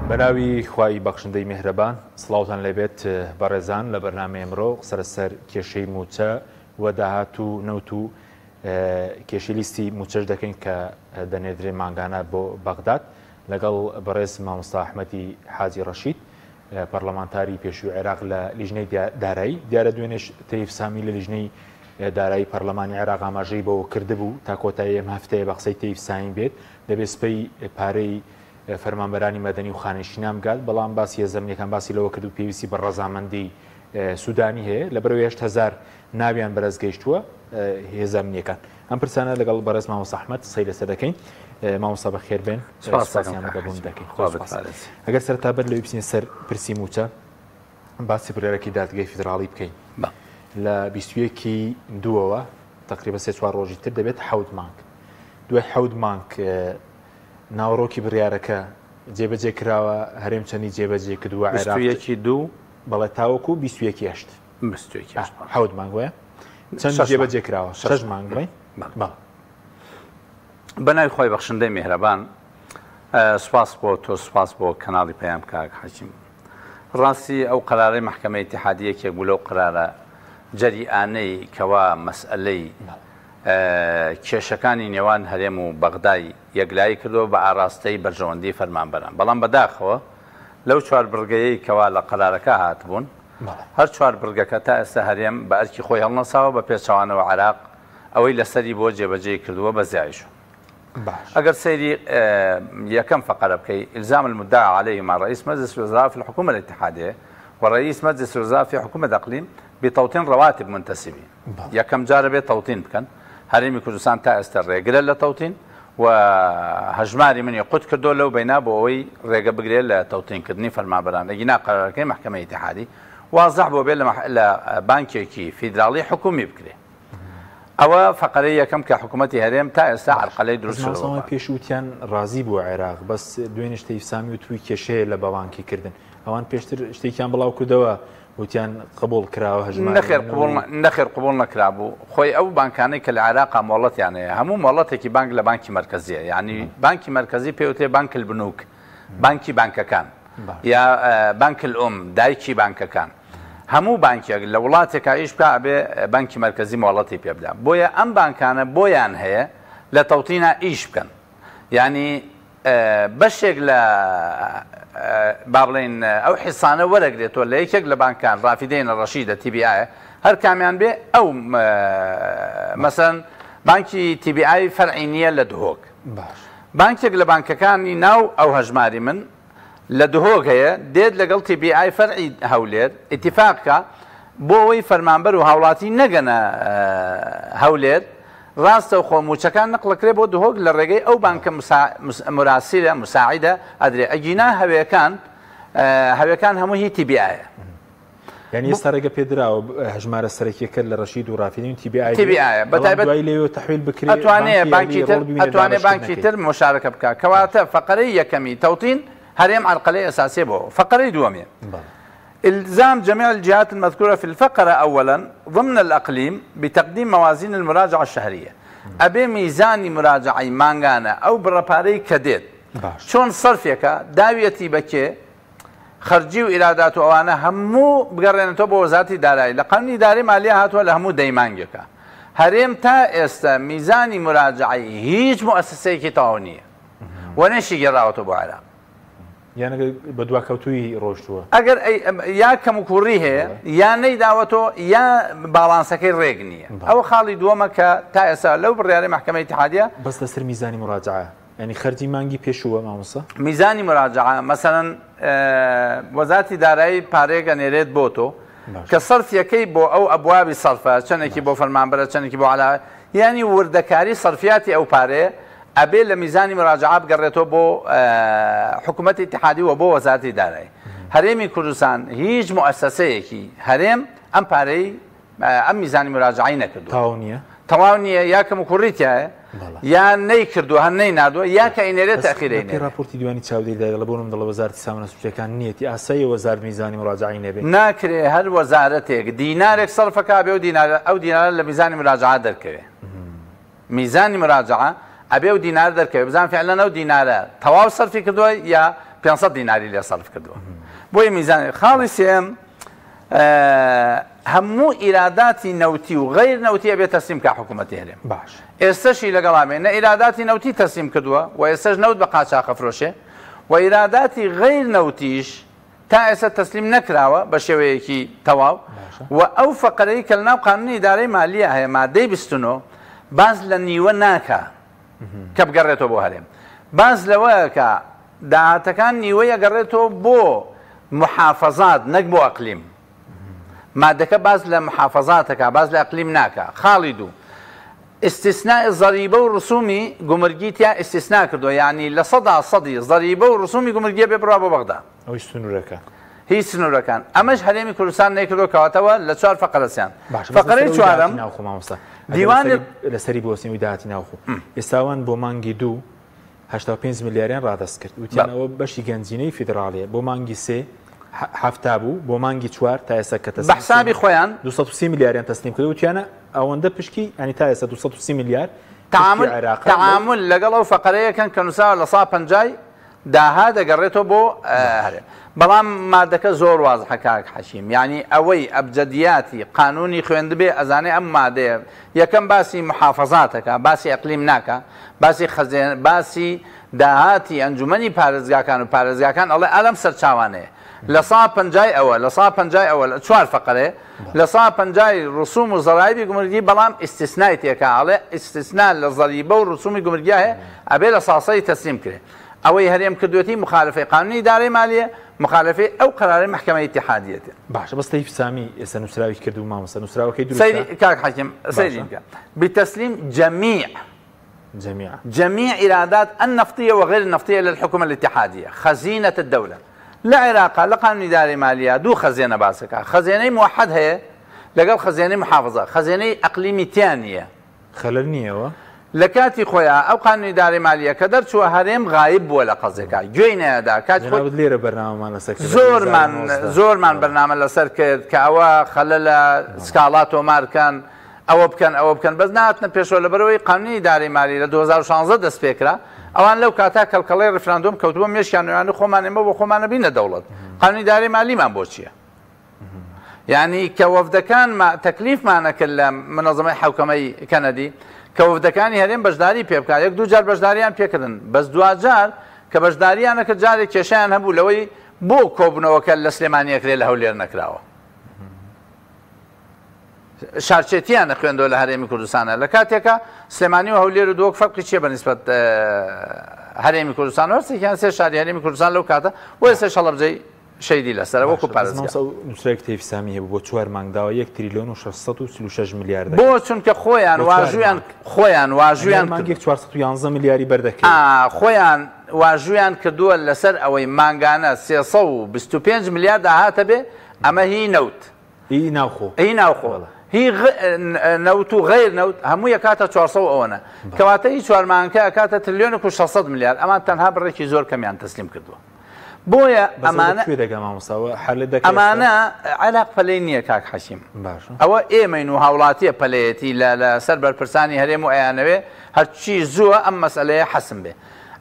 بەناوی خوای بەخشندەی میهرەبان سڵاوتان لێبێت بەڕێزان لە بەرنامەی ئەمرۆ قسە لەسەر کێشەی مووچە و داهات و نەوت و کێشەی لیستی مووچەش دەکەین کە دەنێردرێ مانگانە بۆ بەغداد لەگەڵ بەڕێز مامۆستا ئەحمەدی حاجی ڕەشید پەرلەمانتاری پێشووی عێراق لە لیژنەی دارایی دیارە دوێنێش تەیف سامی لە لیژنەی دارایی پەرلەمانی عێراق ئاماژەی بەوە کردبوو تا کۆتایی ئەم هەفتەیە بە قسەی تەیف سامی بێت دەبێت سبەی پارەی فەرمانبەرانی مەدەنی و خانەنشینان بگات، بەڵام باسی هێزە ئەمنییەکان باسی لەوە کرد و پێویستی بە ڕەزامەندی سودانی هەیە، لەبەرئەوەی 8000 ناویان بەرز گەیشتووە هێزە ئەمنییەکان. ئەم پرسانە لەگەڵ بەڕێز مامۆستا ئەحمەد قسەی لەسەر دەکەین. مامۆستا بەخێر بێن. سپاسیان بەبوون دەکەین. ئەگەر سەرەتا بەر لەوەی بچینە سەر پرسی مووچە، باسی بڕیارەکەی دادگای فیدراڵی بکەین. لە 21 ی دووەوە تەقریبا سێ چوار ڕۆژی تر دەبێت حەوت مانگ. دوای حەوت مانگ ناوەڕۆکی بڕیارەکە جێبەجێ کراوە، هەرێم چەندی جێبەجێ کردووە، عێراق 21 ی دوو. بەڵێ تاوەکو 21 ی هەشت. 21 ی هەشت بەڵێ. حەوت مانگ وایە؟ چەند جێبەجێ کراوە؟ شەش مانگ بڵێین؟ بەڵێ. بە ناوی خوای بەخشندەی میهرەبان، سوپاس بۆ تۆ، سوپاس بۆ کەناڵی پەیام کاک حەکیم. ڕاستی ئەو قەرارەی مەحکەمەی ئیتیحادی یەکێک بوو لەو قەرارە جەریئانەی کەوا مەسئەلەی کێشەکانی نێوان هەرێم و بەغدای یەکلایی کردەوە بە ئاراستەی بەرژەوەندی فەرمانبەران، بەڵام بەداخەوە لەو چوار بڕگەیەی کەوا لە قەرارەکە هاتبوون هەر چوار بڕگەکە تا ئێستا هەرێم بە ئەرکی خۆی هەڵنەساوە، بە پێچەوانەوە عێراق ئەوەی لەسەری بووە جێبەجێی کردووە بە زیایش. ئەگەر سەیری یەکەم فەقەرە بکەی، الزام المدعی علیهما رئیس مجلس الوزراء فی الحکومە الاتحادیە و رئیس مجلس الوزراء فی حکومە اقلیم بتوطین رواتب منتسبین. یەکەم جارە بێ تەوتین بکەن، هەرێمی کوردستان تا ئێستا ڕێگرە لە تەوتین و هەژماری منی قوت کردووە لەو بەینا بۆ ئەوەی ڕێگە بگرێت لە تەوتینکردنی فەرمانبەران، ئەگینا قەرارەکەی مەحکەمەی ئیتیحادی وازح بۆ بێ لە بانکێکی فیدراڵی حکومی بکرێ. ئەوە فەقەرەی یەکەم کە حکوومەتی هەرێم تا ئێستا عەرقەلەی دروست کردووە. پێش وتیان ڕازی بووە عێراق، بەس دوێنێش تەیف سامی وتبووی کێشەیە لە بەبانکی کردن، ئەوان پێشتر شتێکیان بڵاو کردەوە وتیان قبوڵ کراوە هەژماری نەخێر قبوڵ نەخێر قبوڵ نەکرابوو خۆی ئەو بانکانەی کە لە عێراقا مۆڵەتیان هەیە هەموو مۆڵەتێکی بانک لە بانکی مەرکەزیە یعنی بانکی مەرکەزی پێ وترێ بانک البنوک بانکی بانکەکان یا بانک الام دایکی بانکەکان هەموو بانکێک لە وڵاتێکا ئیش بکا ئەبێ بانکی مەرکەزی مۆڵەتی پێ بدا بۆیە ئەم بانکانە بۆیان هەیە لە تەوتینا ئیش بکەن یعنی بەشێک لە با بڵێین ئەو حیسانە وەرەگرێتەوە لە یەکێک لە بانکان ڕافیدەینە ڕەشیدە تی بی ئایە هەر کامیان بێ ئەو مەسەن بانکی تی بی ئای فەرعی نییە لە دهۆک بانکێک لە بانکەکانی ناو ئەو هەژماری من لە دهۆک هەیە دێت لەگەڵ تی بی ئای فەرعی هەولێر ئیتیفاق کا بۆ ئەوەی فەرمانبەر و هاوڵاتی نەگەنە هەولێر ڕاستەوخۆ مووچەکان نقڵەکرێ بۆ دهۆک لە ڕێگەی ئەو بانکە مراسیلە مساعیدە ئەدرێ ئەگینا هەوێکان هەوێکان هەموو هی تی بی ئایە. یعنی ئێستا ڕێگە پێدراوە هەژمارە سەرەکیەکە لە ڕەشید و ڕافیدین تی بی ئای تی بی ئایە بە تایبەت دوای لێوە تەحویل بکرێ ئەتوانێ بانکی تر ئەتوانێ بانکی تر مشارەکە بکا کەواتە فەقەرەی یەکەمی تەوتین هەرێم عەرقەلەی ئەساسیە بۆ فەقەرەی دووەمیە الزام جميع الجهات المذكورة في الفقرة أولا ضمن الأقليم بتقديم موازين المراجعة الشهرية ئەبێ میزانی مراجعەی مانگانە ئەو بڕە پارەی کە دێت چۆن سەرفێکە داویەتی بە کێ خەرجی و ئیرادات و ئەوانە هەموو بگەڕێنێتەوە بۆ وەزارەتی دارایی لە قانونی ئیدارەی مالیە هاتووە لە هەموو دەی مانگێکە هەرێم تا ئێستا میزانی مراجعەی هیچ موئەسەسەیەکی تەواو نییە و نەشی گێڕاوەتەوە بۆ عێراق. یان ئەگەر بە دواکەوتوویی ڕۆشتووە. ئەگەر یا کەموکوڕی هەیە یا نەیداوەتەوە یا باڵانسەکەی ڕێک نییە ئەوە خاڵی دووەمە کە تا ئێستا لەو بڕیارەی مەحکەمەی ئیتیحادیە. بەس لەسەر میزانی موراجەعە یانی خەرجی مانگی پێشووە مامۆستا؟ میزانی موراجەعە مەسەلەن وەزارەتی دارایی پارەیەک ئەنێرێت بۆ تۆ کە سەرفیەکەی بۆ ئەو ئەبوابی سەرفە چەندێکی بۆ فەرمانبەرە چەندێکی بۆ عەلاوە یانی وردەکاری سەرفیاتی ئەو پارەیە ئەبێ لە میزانی مراجعە بگەڕێتەوە بۆ حکوومەتی ئیتیحادی و بۆ وەزارەتی دارایی هەرێمی کوردستان هیچ موئەسەسەیەکی هەرێم ئەم پارەی ئەم میزانی مراجعەی نەکردووە. تەواو نییە؟ تەواو نییە یا کەموکوڕی تیایە یا نەیکردووە هەر نەیناردووە یا کە ئەینێرێت بەس تەئخیر بەپێی ئەینێرێ. ڕاپۆرتی دیوانی چاودێری دارایی دەڵێ بۆ نمونە دەڵێ وەزارەتی سامانە سروشتییەکان نییەتی ئاساییە وەزارەت میزانی مراجعەی نەبێ. ناکرێ هەر وەزارەتێک دینارێک سەرفەکا بێ و دینارە ئەو دینارە لە میزانی مراجعە دەرکەوێ. میزانی مراجعە ئەبێ ئەو دینارە دەرکەوێ بزان فعلەن ئەو دینارە تەواو سەرفی کردووە یا 500 دیناری لێ سەرف کردووە. بۆیە میزان خاڵی سێم هەموو ئیراداتی نەوتی و غەیر نەوتی ئەبێ تەسلیم کا حکوومەتی هەرێم. باش. ئێستەشی لەگەڵا بێ نە ئیراداتی نەوتی تەسلیم کردووە و ئێستەش نەوت بە قاچاخ ئەفرۆشێ و ئیراداتی غەیر نەوتیش تا ئێستا تەسلیم نەکراوە بە شێوەیەکی تەواو و ئەو فەقەرەی کە لەناو قانونی ئیدارەی مالیە هەیە مادەی 29 باس لە نیوە ناکا کە بگەڕێتەوە بۆ هەرێم باس لەوە کە داهاتەکان نیوەی ئەگەڕێتەوە بۆ محافەزات نەک بۆ ئەقلیم. مادەکە باس لە محافەزاتەکە باس لە ئەقلیم ناکا. خاڵی دوو ئیستیسناء زەریبە و ڕسومی گومرگی تیا ئیستیسنا کردووە یانی 100% زەریبە و ڕسومی گومرگیە بێ بڕوا بۆ بەغدا. ئەوەی سنوورەکان. هی سنوورەکان ئەمەش هەرێمی کوردستان نەیکردووە کەواتەوە لە چوار فەقەرەسیان. باشە بەس فەقەرەی لەسەر ئەوەی چوارەم داهاتی ناوخۆ مامۆستا ئەگەر دیوانی لەسەری بوەستین ئەوەی داهاتی ناوخۆ ئێستاوان بۆ مانگی دوو 85 ملیاریان ڕادەست کرد وتیان ئەوە بەشی گەنجینەی فیدراڵیە بۆ مانگی سێ 70 بوو بۆ مانگی چوار تا ئێستا کە بە حسابی خۆیان 230 ملیاریان تەسلیم کرد وتیانە ئەوەندە پشکی ینی تا ئێستا 230 میلیار تعامل تعامل لەگەڵ ئەو فەقەرەیەکەن کە نووسراوە 50% داهات دەگەڕێتەوە بۆ هەرێم بەڵام مادەکە زۆر وازحە کاک حەکیم یعنی ئەوەی ئەبجەدیاتی قانونی خوێندبێ ئەزانێ ئەم مادەیە یەکەم باسی محافەزاتەکە باسی ئەقلیم ناکا باسی خەزێن باسی داهاتی ئەنجومەنی پارێزگاکان و پارێزگاکان ئەڵێ ئالەم سەرچاوانەیە 50% ئەوە 50% ئەوە لە چوار فەقەرەیە 50% ڕسوم و زەرایبی گومرگی بەڵام ئیستیسنای تێکا ئەڵێ ئیستیسنا لە زەریبە و ڕسومی گومرگیا هەیە ئەبێ لە ساسەی تەسلیم کرێ. ئەوەی هەرێم کردوێتی مخالفەی قانونی ئیدارەی مالیە، مخالفەی ئەو قەرارەی مەحکەمەی ئیتیحادیەتە. باشە بەس تەیف سامی ئێستا نووسراوی کردو مامۆستا نووسراوەکەی دروستە؟ سەیری کاک حەکیم سەیری بکە بتسلیم جميع جميع جميع إيرادات النفطية وغير النفطية للحكومة الاتحادية خزينة الدولة لە عێراقا لە قانونی ئیدارەی مالیە دوو خەزێنە باسەکە خەزێنەی موحد هەیە لەگەڵ خەزێنەی محافظە خەزێنەی ئەقلیمی تیا نییە. خەلەل نییەوە؟ لە کاتی خۆیا ئەو قانونی ئیدارەی مالیە کە دەرچووە هەرێم غایب بووە لە قەزێکا گوێی نەیەدا کاتی خۆی جەنابت لێرە بەرنامەمان لەسەر کرد لە زۆرمان 2019. زۆرمان بەرنامە لەسەر کرد کە ئەوە خەلەلە سکاڵا تۆمار کەن ئەوە بکەن ئەوە بکەن بەس نەهاتنە پێشەوە لەبەرئەوەی قانونی ئیدارەی مالی لە 2016 دەست پێکرا ئەوان لەو کاتا کەڵکەڵەی ڕیفراندۆم کەوتبووە مێشکیان ویان خۆمان ئێمە بۆ خۆمانە بینە دەوڵەت قانونی ئیدارەی مالیمان بۆ چییە؟ یعنی کە وەفدەکان تەکلیفمانە کرد لە منەظەمەی حوکەمەی کەنەدی کە وەفدەکانی هەرێم بەشداری پێ بکات یەک دوو جار بەشداریان پێکردن بەس دواجار کە بەشداریانە کرد جارێک کێشیان هەبوو لەوەی بۆ کۆبوونەوەکە لە سلێمانی ئەکرێ لە هەولێر نەکراوە. شارچێتیان نەخوێندەوە لە هەرێمی کوردستانە لە کاتێکا سلێمانی و هەولێر و دهۆک فەرقی چییە بە نیسبەت هەرێمی کوردستان هەرسێکیان سێ شاری هەرێمی کوردستان لەو کاتە و ئێستاش هەڵەبجەی شەیدی لەسەرە وەکو پارێزگا. مامۆستا نووسراوێکی تەیف سامی هەبوو بۆ چوار مانگ داوا یەک تریلیۆن و 646 ملیار دەکرد. بۆ چونکە خۆیان واژوویان خۆیان واژوویان مانگێک 411 ملیاری بەردەکەوێت. خۆیان واژوویان کردووە لەسەر ئەوەی مانگانە 325 ملیار داهاتە بێ ئەمە هی نەوت. هی ناوخۆ. هی ناوخۆ. هی نەوت و غەیر نەوت هەمووی ئەکاتە 400 و ئەوەنە. کەواتە هی چوار مانگەکە ئەکاتە ترلیۆنێک و 600 ملیار. ئەمان تەنها بڕێکی زۆر کەمیان تەسلیم کردووە. بۆیە ئەمانە کوێ دەگا مامۆستا؟ ئەوە حەل دەکا ئەمانە عێراق پەلەی نییە کاک حەکیم. باشە. ئەوە ئێمەین و هاوڵاتیە پەلەیەتی لەسەر بەرپرسانی هەرێم و ئەیانەوێ هەرچی زووە ئەم مەسئلەیە حەسم بێ.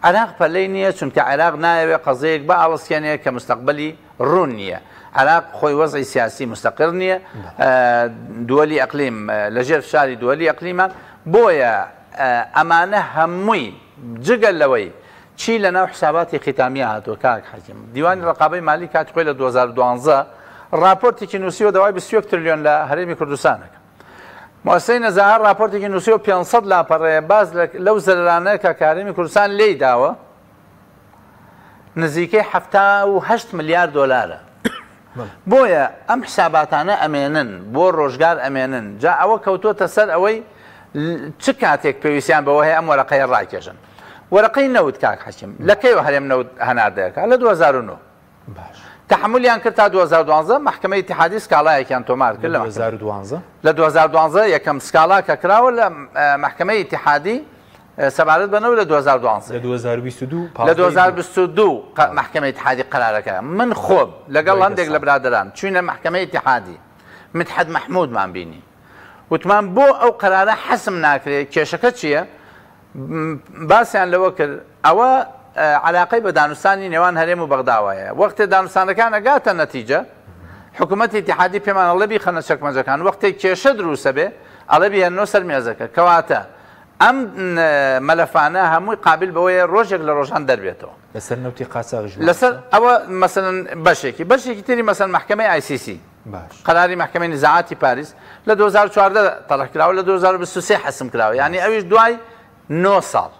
عێراق پەلەی نییە چونکە عێراق نایەوێ قەزەیەک بئاڵسکێنێ کە مستەقبەلی ڕوون نییە. عێراق خۆی وەزعی سیاسی مستەقر نییە، دووەلی ئەقلیم لەژێر فشاری دووەلی ئەقلیمە، بۆیە ئەمانە هەمووی جگە لەوەی چی لەناو حساباتی ختامیە هاتووە کاک حەکیم دیوانی ڕقابەی مالی کاتی خۆی لە 2012 راپۆرتێکی نووسیوە داوای 21 تریلیۆن لە هەرێمی کوردستانەکە. مؤسسەی نەزاهە راپۆرتێکی نووسیوە 500 لاپەڕەیە باز لەو زەرەرانە کە هەرێمی کوردستان لێی داوە نزیکەی 78 ملیار دۆلارە. بۆیە ئەم حساباتانە ئەمێنن بۆ ڕۆژگار ئەمێنن. جا ئەوە کەوتۆتە سەر ئەوەی چ کاتێک پێویستیان بەوە هەیە ئەم وەرەقەیە ڕاکێشن. وەرەقەی نەوت کاک حەکیم لە کەیەوە هەرێم نەوت هەناردەکە؟ لە 2009 تحملیان کرد تا 2012 مەحکەمەی ئیتیحادی سکاڵایەکیان تۆمار کرد. لە 2012 لە 2012 یەکەم سکاڵا کە کراوە لە مەحکەمەی ئیتیحادی سەبارەت بە نەوت لە 2012. لە 2022 لە 2022 مەحکەمەی ئیتیحادی قەرارەکە. من خۆم لەگەڵ هەندێک لە برادەران چوینە مەحکەمەی ئیتیحادی مدحەت مەحموودمان بینی وتمان بۆ ئەو قەرارە حەسم ناکرێت کێشەکە چییە؟ باسیان لەوە کرد ئەوە عەلاقەی بە دانوستانی نێوان هەرێم و بەغداوە هەیە. وەختێ دانوستانەکان ئەگاتە نەتیجە، حکوومەتی ئیتیحادی پێمان ئەڵێ بیخەنە چەکمەجەکان، وەختێ کێشە دروستە بێ ئەڵێ بیهێننەوە سەر مێزەکە. کەواتە ئەم مەلەفانە هەمووی قابل بەوەیە ڕۆژێک لە ڕۆژان دەربێتەوە. لەسەر نەوتی قاچاغیش لەسەر ئەوە مەسەلەن بەشێکی، بەشێکی تری مەسەلەن مەحکەمەی ئای سی سی، قەراری مەحکەمەی نزاعاتی پاریس لە 2014 تەرح کراوە، لە 2023 حەسم کراوە، یانی ئەویش دوای 9 ساڵ.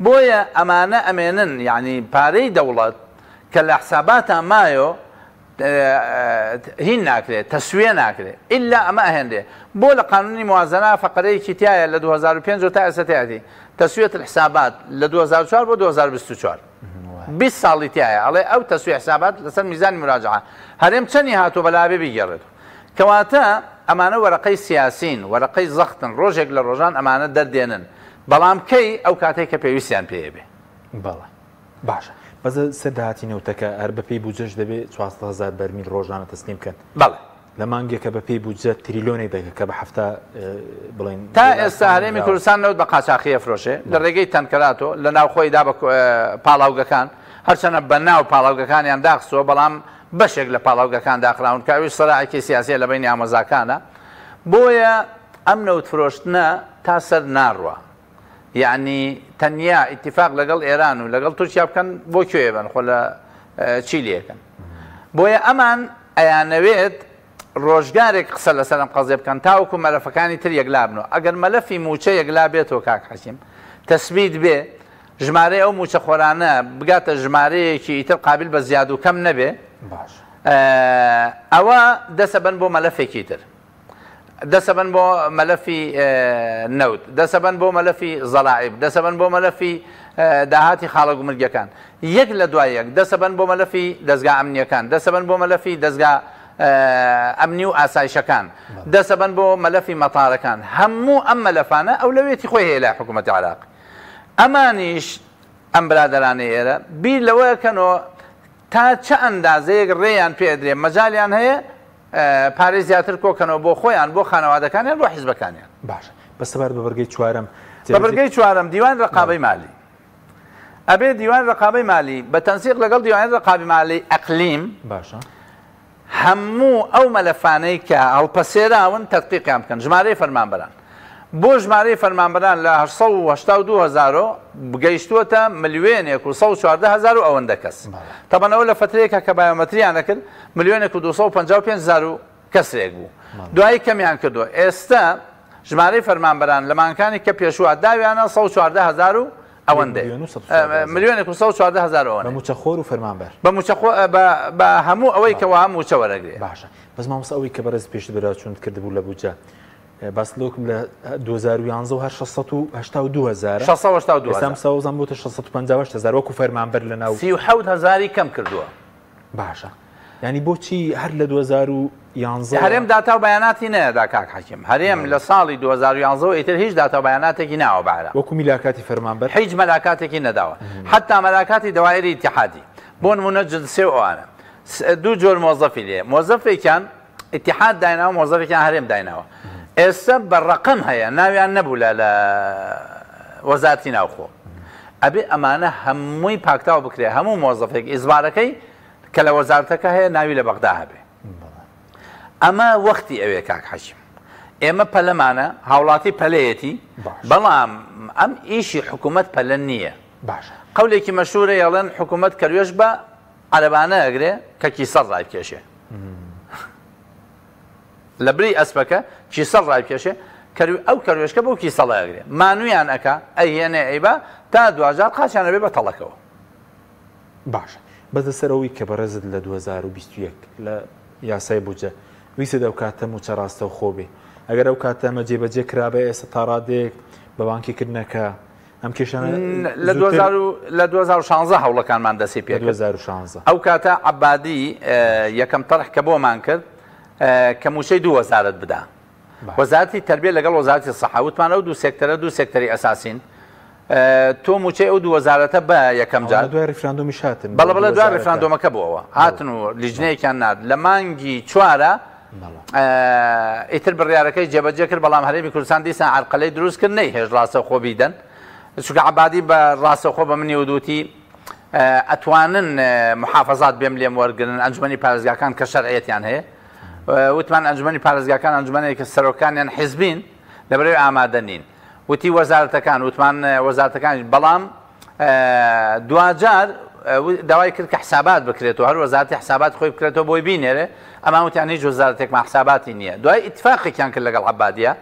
بۆیە ئەمانە ئەمێنن، یانی پارەی دەوڵەت کە لە حساباتا مایۆ هین ناکرێ، تەسویە ناکرێ، ئیلا ئەمە ئەهێنرێ. بۆ لە قانونی موازەنە فەقەرەیەکی تیایە لە 2005 تا ئێستا تیایەتی، تەسویەت الحسابات لە 2004 بۆ 2024 20 ساڵی تیایە، ئەڵێ ئەو تەسویە حسابات لەسەر میزانی مراجعە هەرێم چەنی هاتووە بەلا بێ بیگێڕێتەوە. کەواتە ئەمانە وەرەقەی سیاسین، وەرەقەی زەختن، ڕۆژێک لە ڕۆژان ئەمانە دەردێنن، بەڵام کەی؟ ئەو کاتەی کە پێویستیان پێیە بێ. بەڵێ باشە، بەس سەر داهاتی نەوتەکە هەر بەپێی بودجەش دەبێ 400 هەزار بەرمیل ڕۆژانە تەسلیم بکەن. بەڵێ. لە مانگێکە بەپێی بودجە تریلۆنێک دەکە کە بە 70 بڵێن تا ئێستا هەرێمی کوردستان نەوت بە قاچاخی ئەفرۆشێ لە ڕێگەی تەنکەراتۆ لە ناوخۆیدا بە پاڵاوگەکان، هەرچەنە بە ناو پاڵاوگەکانیان داخستووە بەڵام بەشێک لە پاڵاوگەکان داخراون کە ئەویش سەراعێکی سیاسیە لە بەینی ئامۆزاکانە. بۆیە ئەم نەوت فرۆشتنە تا سەر ناڕوا، یەعنی تەنیا ئیتیفاق لەگەڵ ئێران و لەگەڵ تورکیا بکەن بۆ کوێ بن خۆ لە چی لێکەن. بۆیە ئەمان ئەیانەوێت ڕۆژگارێک قسە لەسەر ئەم قەزیە بکەن تاوەکو مەلەفەکانی تر یەکلا بنەوە. ئەگەر مەلەفی مووچە یەکلا بێتەوە کاک حەکیم تەسبیت بێ، ژمارەی ئەو مووچەخۆرانە بگاتە ژمارەیەکی ئیتر قابل بە زیاد و کەم نەبێ، ئەوە دەسەبەن بۆ مەلەفێکی تر، دەسەبەن بۆ مەلەفی نەوت، دەسەبەن بۆ مەلەفی زەرائیب، دەسەبەن بۆ مەلەفی داهاتی خاڵە گومرگیەکان، یەک لە دوای یەک دەسەبەن بۆ مەلەفی دەزگا ئەمنیەکان، دەسەبەن بۆ مەلەفی دەزگا ئەمنی و ئاسایشەکان، دەسەبەن بۆ مەلەفی مەتارەکان. هەموو ئەم مەلەفانە ئەولەویەتی خۆی هەیە لای حکوومەتی عێراق. ئەمانیش ئەم برادەرانەی ئێرە بیر لەوە کەنەوە تا چ ئەندازەیەک ڕێیان پێ ئەدرێ، مەجالیان هەیە پارەی زیاتر کۆکەنەوە بۆ خۆیان، بۆ خانەوادەکانیان، بۆ حیزبەکانیان. باشە بەس سەبارەت بە بڕگەی چوارەم، بە بڕگەی چوارەم دیوان ڕقابەی مالی، ئەبێ دیوان ڕقابەی مالی بە تەنسیق لەگەڵ دیوانی ڕقابی مالی ئەقلیم باشە هەموو ئەو مەلەفانەی کە هەڵپەسێراون تەدقیقیان بکەن. ژمارەی فەرمانبەران بۆ ژمارەی فەرمانبەران لە 882 هەزارۆ گەیشتووەتە ملیۆنێک و 114 هەزار و ئەوەندە کەس. تەبەن ئەوە لە فترەیەکە کە بایۆمەتریان نەکرد ملیۆنێک و 255 هەزار و کەسرێک بوو، دوایی کەمیان کردووە. ئێستا ژمارەی فەرمانبەران لە مانگەکانی کە پێشووە داویانە 114 هەزار و ئەوەندەیە، ملیۆنێک و 114 هەزار ئەوەندە بە مووچەخۆر و فەرمانبەر، بە مووچەخۆ بە هەموو ئەوەی کە وا مووچە وەرەگرێ. باشە بەس مامۆستا ئەوەی کە بەڕێز پێشتر بەراچوونت کردبوو لە بودجە باس لەوەکم لە 2011 هەر 682 هەزار 682 ئێستا مساوزان بۆتە 658 هەزار وەکو فەرمانبەر لە ناو 37 هەزاری کەم کردووە. باشە یعنی بۆچی هەر لە 2011 هەرێم داتا و بەیاناتی نەدا کاک حەکیم؟ هەرێم لە ساڵی 2011 ئیتر هیچ داتا و بەیاناتێکی ناوە بە عێراق وەکو میلاکاتی فەرمانبەر هیچ مەلاکاتێکی نەداوە، حتا مەلاکاتی دەوایری ئیتیحادی بۆ نمونە جلسێ و ئەوانە دوو جۆر مۆزەفی لێ، مۆزەفێکیان ئیتیحاد دایناوە، مۆزەفێکیان هەرێم دایناوە. ئێستا بە ڕەقەم هەیە ناویان نەبوو لە وەزارەتی ناوخۆ. ئەبێ ئەمانە هەمووی پاکتاو بکرێ، هەموو مۆزەفێک ئیزبارەکەی کە لە وەزارەتەکە هەیە ناوی لە بەغدا هەبێ. ئەمە وەختی ئەوێ کاک حەکیم. ئێمە پەلەمانە، هاوڵاتی پەلەیەتی، بەڵام ئەم ئیشی حکوومەت پەلە نییە. باشە قەولێکی مەشهورە یەڵێن حکوومەت کەروێش بە عەرەبانە ئەگرێ کە کیسەڵ ڕایبکێشێ. لە بری ئەسپەکە کیسەڵ ڕایبکێشێ، ئەو کەروێشکە بەو کیسەڵە ئەگرێ، مانویان ئەکا، ئەیهێنێ ئەیبا تا دواجار قاچیان ئەبێ بە تەڵەکەوە. باشە بەس لەسەر ئەوەی کە بەڕێزت لە 2021 لە یاسای بودجە ویستت ئەو کاتە مووچە ڕاستەوخۆ بێ، ئەگەر ئەو کاتە ئەمە جێبەجێ کرابێ ئێستا تا ڕادەیەک بە بانکیکردنەکە ئەم کێشانە لە 2016 هەوڵەکانمان دەستی پێ کرد. 2016 ئەو کاتە عەبادی یەکەم تەرح کە بۆمان کرد کە مووچەی دوو وەزارەت بدا، وەزارەتی تەربیە لەگەڵ وەزارەتی سەحە، وتمان ئەو دوو سێکتەرە دوو سێکتەری ئەساسین، تۆ مووچەی ئەو دوو وەزارەتە بە یەکەم جار. دوای ڕیفراندۆمیش هاتن. بەڵێ بەڵێ دوای ڕیفراندۆمەکە بووەوە هاتن و لیژنەیەکیان نارد لە مانگی چوارە ئیتر بڕیارەکەی جێبەجێ کرد، بەڵام هەرێمی کوردستان دیسان عەرقەلەی دروست کرد، نەیهێشت ڕاستەوخۆ بیدەن، چونکە عەبادی بە ڕاستەوخۆ بە منی ودوتی ئەتوانن محافەزات بێم لێم وەرگرن ئەنجومەنی پارێزگاکان کە شەرعیەتیان هەیە. وتمان ئەنجومەنی پارێزگاکان ئەنجومەنێکە سەرۆکانیان حیزبین لەبەرئەوەی ئامادە نین. وتی وەزارەتەکان، وتمان وەزارەتەکانیش، بەڵام دواجار داوای کرد کە حسابات بکرێتەوە، هەر وەزارەتی حسابات خۆی بکرێتەوە بۆی بینێرێ، ئەمان وتیان هیچ وەزارەتێکمان حساباتی نییە. دوای ئیتفاقێکیان کرد لەگەڵ عەبادیە،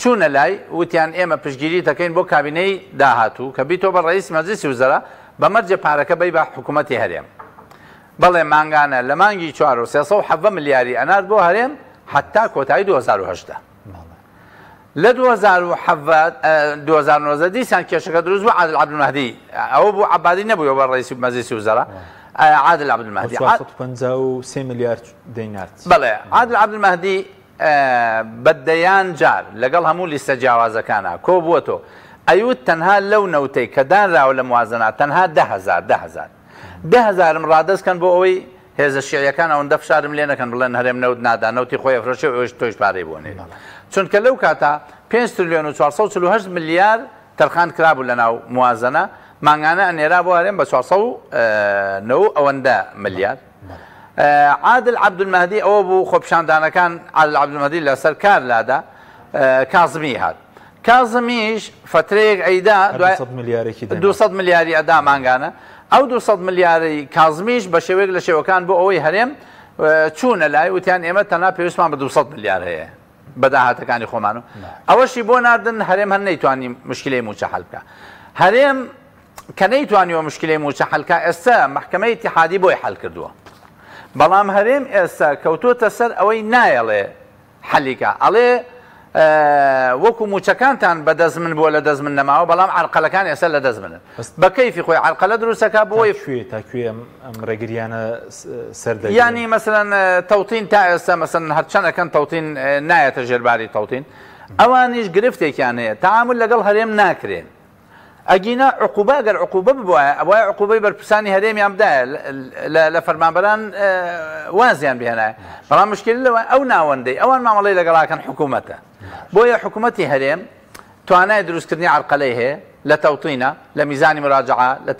چوونە لای، وتیان ئێمە پشتگیریت دەکەین بۆ کابینەی داهاتوو کە بیتەوە بە ڕەئیسی مەجلیسی وزەرا، بە مەرجێ پارەکە بەی بە حکوومەتی هەرێم. بەڵێ مانگانە لە مانگی چوار و 317 ملیاری ئەنارد بۆ هەرێم حەتا کۆتایی 2018. لە 2017 2019 دیسان کێشەکە دروست بوو عادل عەبدولمەهدی ئەوە بوو عەبادی نەبووەوە بە ڕئیسی مەجلیسی وزەرا عادل عەبدولمەهدی 453 ملیار دەینارد. بەڵێ عادل عەبدولمەهدی بە دەیان جار لەگەڵ هەموو لیستە جیاوازەکانا کۆبووەتەوە ئەیوت تەنها لەو نەوتەی کە دانراوە لە موازنە تەنها 10,000 10,000 10,000م ڕادەست کەن بۆ ئەوەی هێزە شیعیەکان ئەوەندە فشارم لێ نەکەن بڵێن هەرێم نەوت نادا نەوتی خۆی ئەفرۆشێ و ئێوەش تۆیش پارەی بۆ نێری چونکە لەو کاتە 5 ترلیۆن و 448 ملیار تەرخان کرابوو لەناو موازنە مانگانە ئەنێرا بۆ هەرێم بە 409 ئەوەندە ملیار. عادل عەبدولمەهدی ئەوە بوو خۆپیشاندانەکان عادل عەبدولمەهدی لەسەر کار لادا کازمی هات کازمیش فترەیەک ئەیدا دوای ملیارێکی 200 ملیاری ئەدا مانگانە ئەو 200 ملیاری کازمیش بە شێوەیەک لە شێوەکان بۆ ئەوەی هەرێم چوونە لای وتیان ئێمە تەنها پێویستمان بە 200 ملیار هەیە بە داهاتەکانی خۆمان و ئەوەشی بۆ ناردن هەرێم هەر نەیتوانی مشکلەی مووچە حەل بکە هەرێم کە نەیتوانیوە مشکلەی مووچە حەل کا ئێستا مەحکەمەی ئیتیحادی بۆی حەل کردووە بەڵام هەرێم ئێستا کەوتۆتە سەر ئەوەی نایەڵێ حەلی کا ئەڵێ وەکو مووچەکانتان بە دەست من بووە لە دەست من نەماوە بەڵام عەرقەلەکان ئێستا لە دەست منن بە کەیفی خۆی عەرقەلە دروستەکە بۆی کوێ تا کوێ ئەم ڕێگریانە سەر دەگرن؟ یانی مەسەلەن تەوتین تا ئێستا مەسەلەن هەرچەند ئەکەن تەوتین نایەتە ژێرباری تەوتین ئەوانیش گرفتێکیان هەیە تەعامول لەگەڵ هەرێم ناکرێن ئەگینا عقوبە ئەگەر عقوبە ببوایە ئەبوایە عقوبەی بەرپرسانی هەرێمیان بدایە لە فەرمانبەران وازیان بهێنایە بەڵام مشکل لەوە ئەو ناوەندەی ئەوان مامەڵەی لەگەڵاکەن حکوومەتە بۆیە حکوومەتی هەرێم توانای دروستکردنی عەرقەلەی هەیە لە تەوتینە لە میزانی مراجعە لە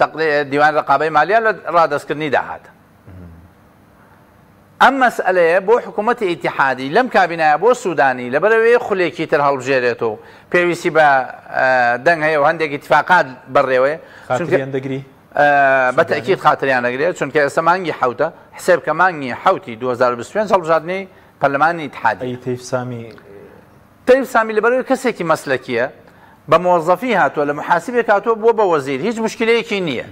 دیوان ڕقابەی مالیە لە ڕادەستکردنی داهاتە ئەم مەسئەلەیە بۆ حکوومەتی ئیتیحادی لەم کابینایە بۆ سوودانی لەبەرئەوەی خولێکی تر هەڵبژێرێتەوە و پێویستی بە دەنگ هەیە و هەندێک ئیتیفاقات بەڕێوەیە خاتریان دەگری؟ بە تەئکید خاتریان دەگرێت چونکە ئێستا مانگی حەوتە حسێب کە مانگی حەوتی 2025 هەڵبژاردنی پەرلەمانی ئیتیحادی. ئەی تەیف سامی تەیف سامی لەبەرئەوەی کەسێکی مەسلەکیە بە مۆزەفی هاتووە لە محاسبێک هاتووە بووە بە وەزیر هیچ مشکلەیەکی نییە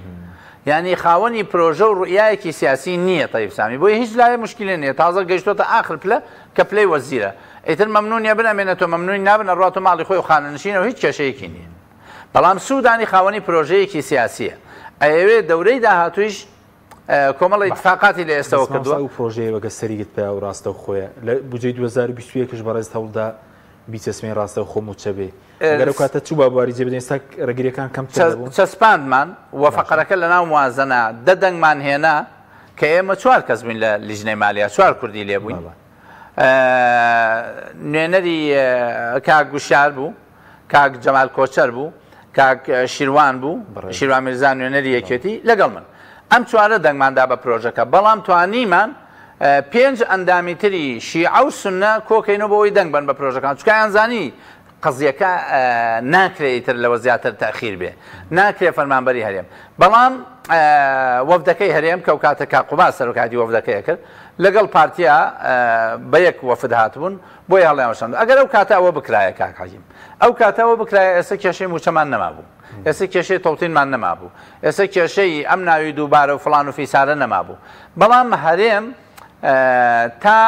یعنی خاوەنی پرۆژە و ڕوئیایەکی سیاسی نییە تەیف سامی بۆیە هیچ لایە مشکلە نییە تازە گەیشتۆتە ئاخر پلە کە پلەی وەزیرە ئیتر مەمنونیە بن ئەمێنێتەوە مەمنونی نابن ئەڕواتەوە ماڵی خۆی و خانەنشینە و هیچ کێشەیەکی نییە بەڵام سودانی خاوەنی پرۆژەیەکی سیاسیە ئەیەوێ دەورەی داهاتوویش کۆمەڵی ئیتفاقاتی لە ئێستەوە کردووە. ئەو پرۆژەیە وەگە سەریگت پیا و ڕاستەوخۆیە لە بودجەی 2021 بەڕێزت هەوڵدا بیچەسپێنی ڕاستەوخۆ مووچە بێ ئەگەر ئەو کاتە چوو با بواری جێبەجێ ئێستا ڕێگرییەکان کەمتر دەبوون؟ چەسپاندمان و فەقەرەکە لەناو موازنە دە دەنگمان هێنا کە ئێمە چوار کەس بووین لە لیژنەی مالیا چوار کوردی لێ بووین نوێنەری کاک گوشار بوو کاک جەمال کۆچەر بوو، کاک شیروان بوو، شیروان میرزا نوێنەری یەکێتی لەگەڵ من. ئەم چوارە دەنگمان دا بە پرۆژەکە، بەڵام توانیمان پێنج ئەندامی تری شیعە و سوننە کۆکەینەوە بۆ ئەوەی دەنگ بەن بە پرۆژەکان، چونکە ئەیانزانی قەزیەکە ناکرێ ئیتر لەوە زیاتر تەئخیر بێ، ناکرێ فەرمانبەری هەرێم. بەڵام وەفدەکەی هەرێم کە ئەوکاتە کاک قوباد سەرۆکایەتی وەفدەکەی ئەکرد، لەگەڵ پارتیا بە یەک وەفد هاتبوون، بۆیە هەڵیانوەشاند. ئەگەر ئەو کاتە ئەوە بکرایە کاک حەکیم، ئەو کاتە ئەوە بکرایە ئێستا کێشەی مووچەمان نەمابوو، ئێستا کێشەی تەوتینمان نەمابوو، ئێستا کێشەی ئەم ناوی دووبارە و فڵان و فیسارە نەمابوو. بەڵام هەرێم تا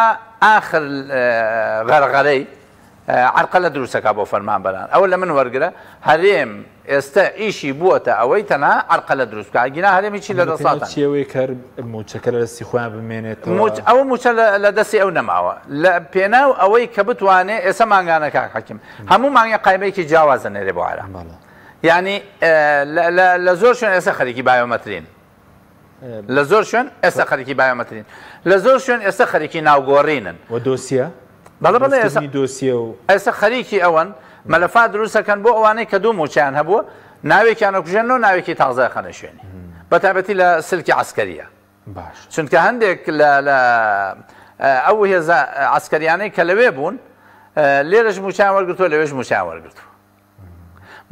ئاخر غەرغەرەی عەرقەلە دروستەکا بۆ فەرمانبەران. ئەوە لە من وەرگرە، هەرێم ئێستە ئیشی بووەتە ئەوەی تەنها عەرقەلە دروست بکا، ئەگینا هەرێم هیچی لە دەسەڵاتا نییە. چی ئەوەیە کە هەر مووچەکە لە دەستی خۆیان بمێنێتەوە؟ ئەوە مووچە لە دەستی ئەو نەماوە، لە پێناو ئەوەی کە بتوانێ ئێستا مانگانە کاک حەکیم هەموو مانگێ قایمەیەکی جیاواز ئەنێرێ بۆ عێراق. یانی لە زۆر شوێن ئێستا خەریکی بایۆمەترین. لە زۆر شوێن ئێستا خەریکی بایۆمەترین لە زۆر شوێن ئێستا خەریکی ناوگۆڕینن و دۆسیە بەڵێ بەڵێ ئێستا دۆسیە و ئێستا خەریکی ئەوەن مەلەفات دروستەکەن بۆ ئەوانەی کە دوو موچەیان هەبووە ناوێکیان ئەکوژێنەوە ناوێکی تازە خەنە شوێنی. بە تایبەتی لە سلکی عەسکەریە. باش. چونکە هەندێک لە لە ئەو هێزە عەسکەریانەی کە لەوێ بوون لێرەش مووچەیان وەرگرتووە لەوێش مووچەیان وەرگرتووە.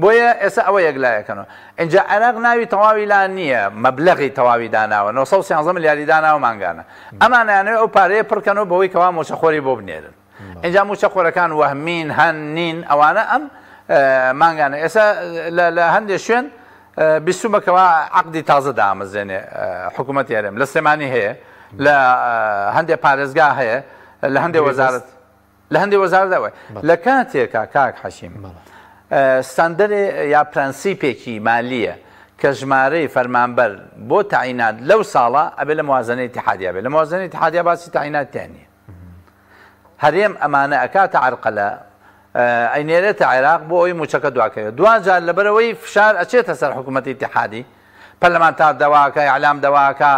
بۆیە ئێستا ئەوە یەکلایەکەنەوە. ئینجا عێراق ناوی تەواوی لا نییە، مەبلەغی تەواوی داناوە، 913 ملیاری داناوە مانگانە. ئەمانەیانەوێ ئەو پارەیە پڕکەنەوە بەوەی کەوا مووچەخۆری بۆ بنێرن. ئینجا مووچەخۆرەکان وەهمین، هەن، نین، ئەوانە ئەم مانگانە. ئێستا لە هەندێ شوێن بیستومە کەوا عەقدی تازە دامەزرێنێ حکوومەتی هەرێم. لە سلێمانی هەیە، لە هەندێ پارێزگا هەیە، لە هەندێ وەزارەت. لە هەندێ وەزارەت ئەوەیە. لە کاتێکا کاک حەکیم ستاندەرێ یا پرەنسیپێکی مالییە کە ژمارەی فەرمانبەر بۆ تەعینات لەو ساڵە ئەبێ لە موازنەی ئیتیحادیا بێ. لە موازنەی ئیتیحادیا باسی تەعینات تیا نییە. هەرێم ئەمانە ئەکاتە عەرقەلە ئەینێرێتە عێراق بۆ ئەوەی مووچەکە دواکەوێت. دواجار لەبەرئەوەی فشار ئەچێتە سەر حکوومەتی ئیتیحادی، پەرلەمانتار دەواکە، ئیعلام دەواکە،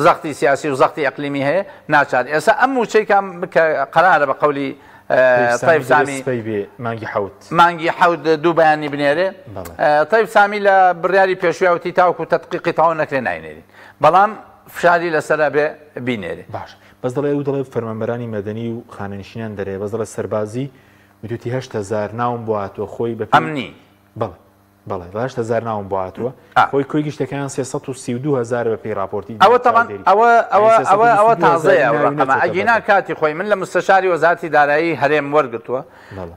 زەختی سیاسی و زەختی ئەقلیمی هەیە، ناچار ئێستا ئەم مووچەی کە کە قەرارە بە قەولی تەیف سامی سبەی بێ مانگی حەوت مانگی حەوت دوو بەیانی بنێرێ. تەیف سامی لە بڕیاری پێشوویا وتی تاوەکو تەدقیقی تەواو نەکرێ ناینێرین، بەڵام فشاری لەسەر ئەبێ بینێرێ. باش بەس دەڵێ ئەو دەڵێ فەرمانبەرانی مەدەنی و خانەنشینان دەرێ، بەس دەڵێ سەربازی وتوتی 8000 ناوم بۆ هاتووە خۆی بە ئەمنی. بەڵێ بەڵێ 8000 ناوم بۆ هاتووە خۆی کۆی گشتەکەیان 332 هەزار بە پێی ڕاپۆرتی ئەوە تەبعەن ئەوە ئەوە ئەوە ئەوە تازەیە ئەو ڕەقەمە ئەگینا کاتی خۆی من لە مستەشاری وەزارەتی دارایی هەرێم وەرگرتووە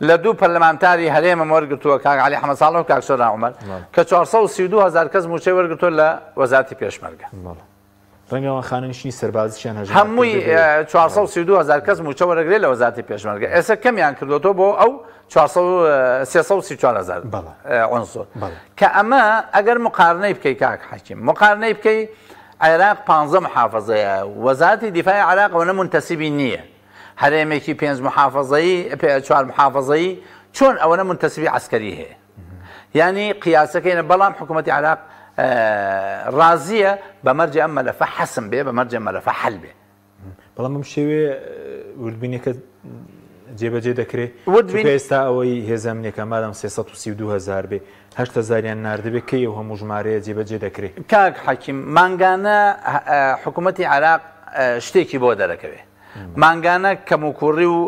لە دوو پەرلەمانتاری هەرێمم وەرگرتووە کاک عەلی حەمە ساڵح و کاک سۆران عومەر کە 432 هەزار کەس مووچەی وەرگرتووە لە وەزارەتی پێشمەرگە. ڕەنگە ئەوان خانەنشینی سەربازیشیان هەژمار هەمووی 432 هەزار کەس مووچە وەرەگرێت لە وەزارەتی پێشمەرگە، ئێستا کەمیان کردووەتەوە بۆ ئەو 334 هەزار عنصر. کە ئەمە ئەگەر مقارنەی بکەی کاک حەکیم، مقارنەی بکەی عێراق 15 محافظەیە، وەزارەتی دیفاعی عێراق ئەوەنە مونتەسیبی نییە، هەرێمێکی پێنج محافظەیی چوار محافظەیی چۆن ئەوەنە مونتەسیبی عەسکەری هەیە؟ یانی قیاسەکەی بەڵام حکوومەتی عێراق ڕازیە بە مەرجی ئەم مەلەفە حەسم بێ، بە مەرجی ئەم مەلەفە حەل بێ. بەڵام بەم شێوەیە وردبینەکە جێبەجێ دەکرێت. چونکە ئێستا ئەوەی هێزە ئەمنیەکان مادام 332 هەزار بێ 8 هەزاریان ناردبێ کەی ئەو هەموو ژمارەیە جێبەجێ دەکرێت؟ کاک حەکیم مانگانە حکوومەتی عێراق شتێکی بۆ دەرەکەوێ، مانگانە کەموکوڕی و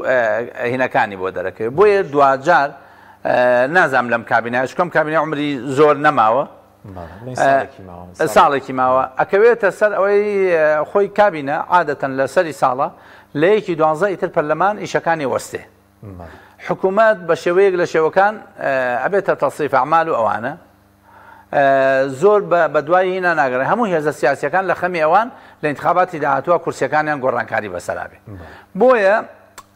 هینەکانی بۆ دەرەکەوێت، بۆیە دواجار نازانم لەم کابینە چکەم کابینە عمری زۆر نەماوە، ساڵێکی ماوە، ئەکەوێتە سەر ئەوەی خۆی کابینە عادەتەن لە سەری ساڵە لە یەکی دوانزە ئیتر پەرلەمان ئیشەکانی وەستێ، حکوومەت بە شێوەیەک لە شێوەکان ئەبێتە تەسریف ئەعمال و ئەوانە زۆر بە دوای هینا ناگەڕێن، هەموو هێزە سیاسیەکان لە خەمی ئەوان لە ئینتخاباتی داهاتووە کورسیەکانیان گۆڕانکاری بەسەرا بێ. بۆیە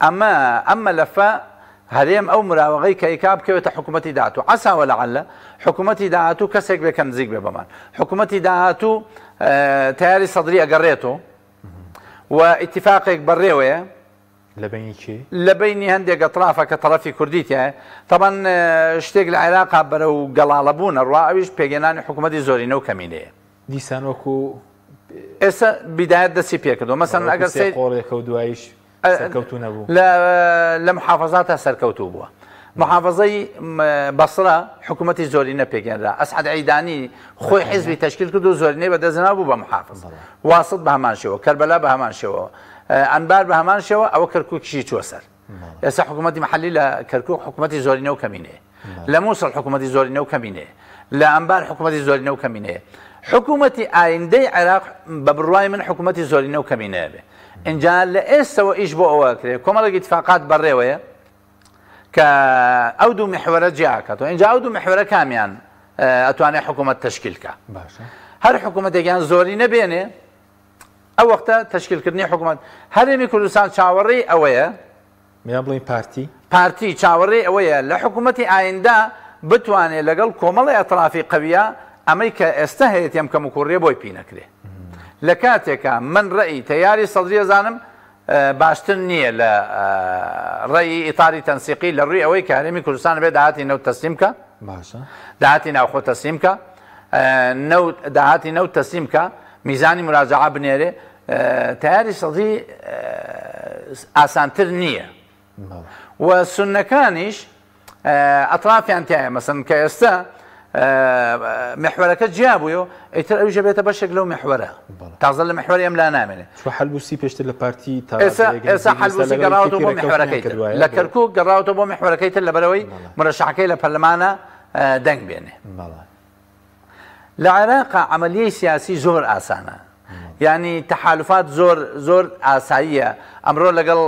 ئەمە ئەم مەلەفە هەرێم ئەو مراوەغەی کە ئیکا بکەوێتە حکوومەتی داهاتوو، عەسا وەلەعەلە حکوومەتی داهاتوو کەسێک بێ کە نزیک بێ بەمان، حکوومەتی داهاتوو تەیاری سەدری ئەگەڕێتەوە و ئیتیفاقێک بەڕێوەیە لە بەینی کێ؟ لە بەینی هەندێک ئەترافە کە تەڕەفی کوردی تیایە. تەبعەن شتێک لە عێراقا بەرەو گەڵاڵە بوون ئەڕوا، ئەویش پێکهێنانی حکوومەتی زۆرینە و کەمینەیە. دیسان وەکوو ئێستا بیدایەت دەستی پێکردووە. مەسەلەن ئەگەر سێ قۆڵێکە و دواییش سەرکەوتوو نەبوو. لە محافەزاتا سەرکەوتوو بووە. محافەزەی بەسرە حکوومەتی زۆرینە پێکهێنرا. ئەسعەد عیدانی خۆی حیزبی تەشکیل کرد و زۆرینەی بەدەستهێنا بوو بە محافز. واسط بە هەمان شێوە، کەربەلا بە هەمان شێوە، ئەنبار بە هەمان شێوە، ئەوە کەرکووکیشی چووە سەر. ئێستا حکوومەتی محەلی لە کەرکووک حکوومەتی زۆرینە و کەمینەیە. لە مووسڵ حکوومەتی زۆرینە و کەمینەیە. لە ئەنبار حکوومەتی زۆرینە و کەمینەیە. حکوومەتی ئایندەی عێراق بە بڕوای من حکوومەتی زۆرینە و کەمینەیە بێ. ئینجا لە ئێستەوە ئیش بۆ ئەوە ئەکرێ. کۆمەڵێک ئیتفاقات بەڕێوەیە کە ئەو دوو میحوەرە جیا ئەکاتەوە. ئینجا ئەو دوو میحوەرە کامیان ئەتوانێ حکوومەت تەشکیل کا؟ هەر حکوومەتێکیان زۆرینە بێنێ ئەو وەختە تەشکیلکردنی حکوومەت هەرێمی کوردستان چاوەڕێی ئەوەیە، یان بڵێین پارتی، پارتی چاوەڕێی ئەوەیە لە حکوومەتی ئایندە بتوانێت لەگەڵ کۆمەڵی ئەترافی قەویە ئەمەی کە ئێستا هەیەتی ئەم کەموکوڕیە بۆی پینەکرێ. لە کاتێکا من ڕەئی تەیاری سەدری ئەزانم باشتر نییە لە ڕەئی ئیتاری تەنسیقی لە ڕووی ئەوەی کە هەرێمی کوردستان بێ داهاتی نەوت تەسلیم کە، باشە داهاتی ناوخۆ تەسلیم کە، نەوت داهاتی نەوت تەسلیم کە، میزانی مراجعە بنێرێ، تەیاری سەدری ئاسانتر نییە و سوننەکانیش ئەترافیان تایە. مەسەن کە ئێستا میحوەرەکە جیا بوویەوە، ئیتر ئەویش ئەبێتە بەشێک لەو میحوەرە. تازە لە میحوەری ئەم لا نامێنێ. چوە حەلبوسی پێشتر لە پارتی تا ئێستا ئێستا حەلبوسی گەڕاوەتەوە بۆ میحوەرەکەی تر. لە کەرکووک گەڕاوەتەوە بۆ میحوەرەکەی تر لەبەرئەوەی مرەشەحەکەی لە پەرلەمانە دەنگ بێنێ. لە عێراقا عەمەلیەی سیاسی زۆر ئاسانە. یانی تەحالوفات زۆر زۆر ئاساییە ئەمرۆ لەگەڵ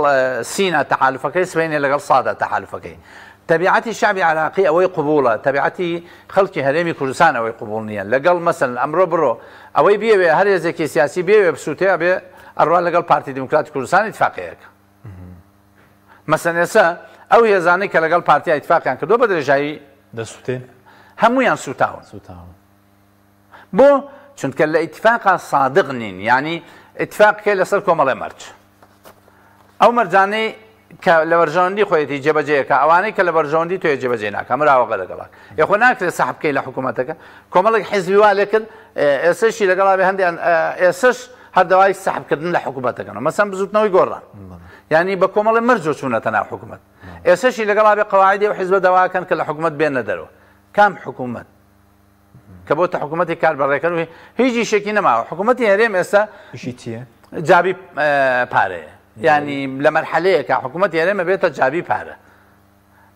سینا تەحالوفەکەی سبەینێ لەگەڵ سادا تەحالوفەکەی تەبیعەتی شەعبی عێراقی ئەوەی قبوڵە تەبیعەتی خەڵکی هەرێمی کوردستان ئەوەی قبوڵ نییە لەگەڵ مەسەلەن ئەمرۆ بڕۆ ئەوەی بیەوێ هەر هێزێکی سیاسی بێوێ بسووتێ ئەبێ ئەڕوا لەگەڵ پارتی دیموکراتی کوردستان ئیتفاقەیەکە مەسەن ئێستا ئەو هێزانەی کە لەگەڵ پارتی ئیتفاقیان کردووە بە درێژایی دەسووتێن هەمویان سووتاون سووتاون بۆ؟ چونکە لە ئیتفاقا سادق نین، یانی ئیتفاق بکەی لەسەر کۆمەڵێ مەرج. ئەو مەرجانەی کە لە بەرژەوەندی خۆیەتی جێبەجێ ئەکا، ئەوانەی کە لە بەرژەوەندی تۆیە جێبەجێ ناکا، مراوەغە لەگەڵا. ئێ خۆ ناکرێ سەحب بکەی لە حکوومەتەکە. کۆمەڵێک حیزبی وا لێ کرد، ئێسەشی لەگەڵا بێ هەندێ ئێسەش هەر داوای سەحبکردن لە حکوومەتەکەن. مەسەن بزووتنەوەی گۆڕان. یانی بە کۆمەڵێ مەرجەوە چوونەتە ناو حکوومەت. ئێسەشی لەگەڵا بێ قەواعیدی ئەو حیزبە داوا ئەکەن کە لە حکوومەت بێنە دەرەوە. کام حکوومەت؟ کە بۆتە حکوومەتی کاربەڕێکەر و هیچ ئیشێکی نەماوە حکوومەتی هەرێم ئێستا ئیشی چییە؟ جابی پارەیە ینی لە مەرحەلەیەکە حکوومەتی هەرێمە بێتە جابی پارە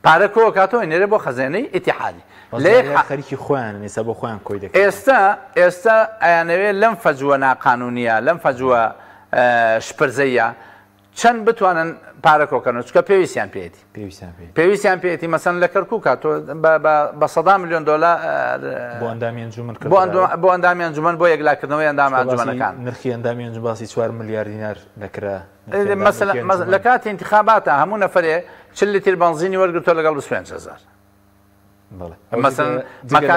پارە کۆکاتەوە نێرە بۆ خەزێنەی ئیتیحادی لە خەریکی خۆیان ئێستا بۆ خۆیان کۆی دەکەن ئێستا ئێستا ئەیانەوێ لەم فەجوە ناقانونیە لەم فەجوە شپرزەیە چەند بتوانن پارە کۆکەنەوە چونکە پێویستیان پێیەتی پێویستیان پێیەتی پێویستیان پێیەتی مەسەن لە کەرکووکە تۆ بە سەدا ملیۆن دۆلار بۆ ئەندامی ئەنجومەن بۆ بۆ ئەندامی ئەنجومەن بۆ یەکلاکردنەوەی ئەندام ئەنجومەنەکان نرخی ئەندامی ئەنجومەن باسی 4 ملیار دینار دەکرا مەسەلەن لە کاتی ئینتخاباتە هەموو نەفەرێ 40 لیتر بەنزینی وەرگرتووە لەگەڵ 25000 مەسەن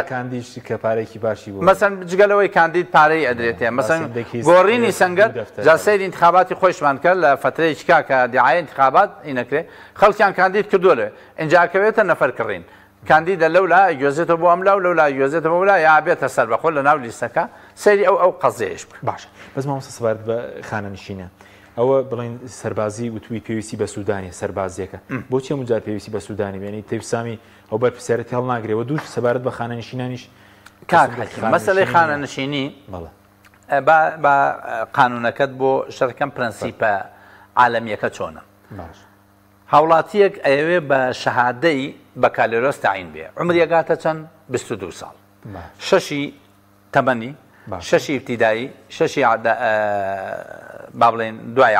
کاندیش کە پارێکی باشی بوو مەسەن جگە لەوەی کاندید پارەی ئەدرێتێ مەسەن گۆڕینی سەنگەر جا سەیری انتخاباتی خۆشمان کە لە فترەیەکی کا کە دیعای انتخابات ئینەکرێ خەڵکیان کاندید کردووە لێ ئینجا کەوێتە نەفەر کڕین کاندیدە لەولا گوێزێتەوە بۆ ئەملا و لەولا گوێزێتەوە بۆ لا یا بێتە سەربەخۆ لە ناو لیستەکە سەیری ئەو ئەو قەزیەیش بکە. باشە بەس مامۆستا سەبارەت بە خانەنشینە ئەوە بڵێن سەربازی وتوی پێویستی بە سوودانی سەربازیەکە بۆچی هەموو جار پێویستی بە سوودانی بێنی تەیف سامی ئەو بەرپرسیارەتی هەڵناگرێ و دووش سەبارەت بە خانەنشینانیش کاک حەکیم مەسەلەی خانەنشینی بەڵێ با با قانونەکەت بۆ شەرکەم پرەنسیپە عالەمیەکە چۆنە باش هاوڵاتیەک ئەیەوێ بە شەهادەی بەکالۆرۆس تەعین بێ عومری ئەگاتە چەند 22 ساڵ شەشی تەمەنی شەشی ئیبتیدایی شەشی با بڵێن دوای